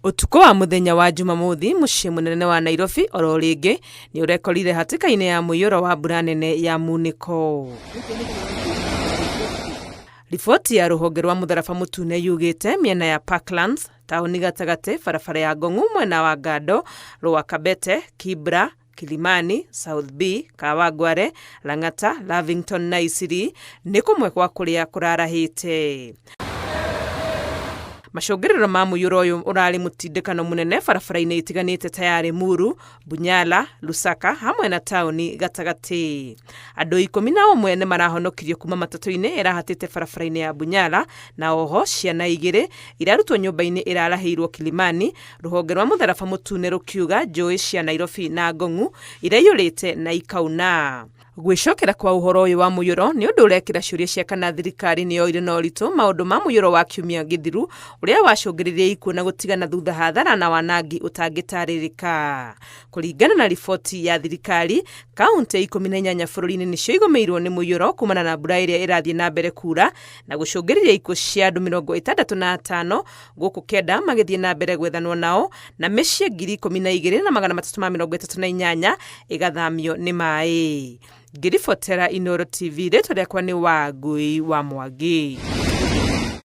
Ũtukũ wa mũthenya wa Jumamothi, mũciĩ mũnene wa Nairobi oro rĩngĩ nĩ ũrekorire hatĩka-inĩ ya mũiyũro wa mbura nene ya munĩko. Riboti ya rũhonge rwa mũtharaba mũtune yugĩte mĩena ya Parklands, taũni gatagatĩ, barabara ya Ngong'u mwena wa Ngando, Lower Kabete, Kibra, Kilimani, South B, Kawangware, Lang'ata, Lavington na Isiri nĩ kũmwe kwa kũrĩa kũrarahĩte. Macũngĩrĩro ma mũiyũro ũyũ ũrarĩ mũtindĩkano mũnene barabara-inĩ itiganĩte ta ya Limuru, Bunyala, Lusaka hamwe na taũni gatagatĩ. Andũ 11 nĩ marahonokirio kuma matatũ-inĩ ĩrahatĩte barabara-inĩ ya Bunyala na oho ciana igĩrĩ irarutwo nyũmba-inĩ ĩrarahĩirwo Kilimani, rũhonge rwa mũtharaba mũtune rũkiuga njũĩ cia Nairobi na Ngong'u iraiyũrĩte na ikauna. Gwĩcokera kwa ũhoro ũyũ wa mũiyũro nĩ ũndũ ũrekĩra ciũria cia kana thirikari nĩ yoire na ũritũ maũndũ ma mũiyũro wa kiumia gĩthiru ũrĩa wacũngĩrĩirie ikuũ na gũtigana thutha hathara na wanangi ũtangĩtarĩrĩka. Kũringana na riboti ya thirikari, kauntĩ 18 bũrũri-inĩ nĩcio igũmĩirwo nĩ mũiyũro kumana na mbura ĩrĩa ĩrathiĩ na mbere kura na gũcũngĩrĩria ikuũ cia andũ 65 gũkũ kenda magĩthiĩ na mbere gwethanwo nao na mĩciĩ 12,338 ĩgathamio nĩ maĩ. Ngĩribotera Inooro TV, rĩtwa rĩakwa nĩ Wangũi wa Mwangi.